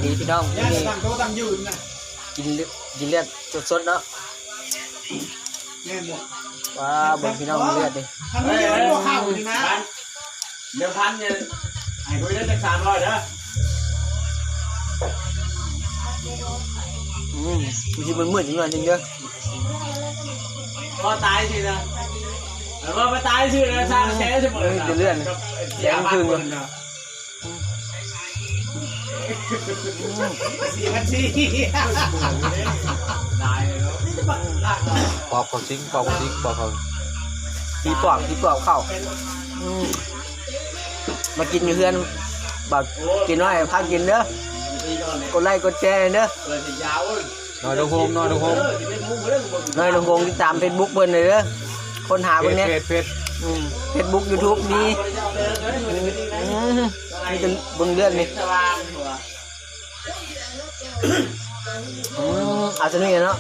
ນີ້ພີ່ນ້ອງ ນີ້ຕັ້ງໂຕະຕັ້ງຢືນນະ ກິນເລືອດ ກິນເລືອດສົດໆເນາະ. ແມ່ນບໍ່? ວ້າ ເບິ່ງພີ່ນ້ອງເລືອດນີ້ ຄັນມັນຍັງບໍ່ເຂົ້ານີ້ນະ ເດີມພັນນີ້ ໃຫ້ຄຸຍໄດ້ຈັກສາມຮ້ອຍເດີ. ອືມ ມັນຊິມືດໆຈັກໜ້ອຍໜຶ່ງເດີ ພໍຕາຍຊື່ນະ ແລ້ວກໍມາຕາຍຊື່ນະ ສ້າງແຊຊື່ເບີດ ມີແຕ່ເລືອດ ແດງຄຶ່ງເລີຍ. ປອບເຂົ້າສິງ ປອບເຂົ້າສິງ ປອບເຂົ້າ ຜີປອບ ຜີປອບເຂົ້າ. ອືມ ມາກິນຢູ່ເຮືອນບ່າວເກນ້ອຍ ພາກິນເດີ ກົດໄລ້ກົດແຊເດີ. ນ້ອຍດອງໂຮມ ນ້ອຍດອງໂຮມ ນ້ອຍດອງໂຮມ ຕິດຕາມເຟສບຸກເພິ່ນເດີ ຄົ້ນຫາເພິ່ນແດ່ ເຟສ ເຟສ ອືມ ເຟສບຸກ ຢູທູບ ມີ ອືມ ມີແຕ່ເບິ່ງເລື່ອນນີ້ ອືມ ເອົາສ່ຳນີ້ເນາະ.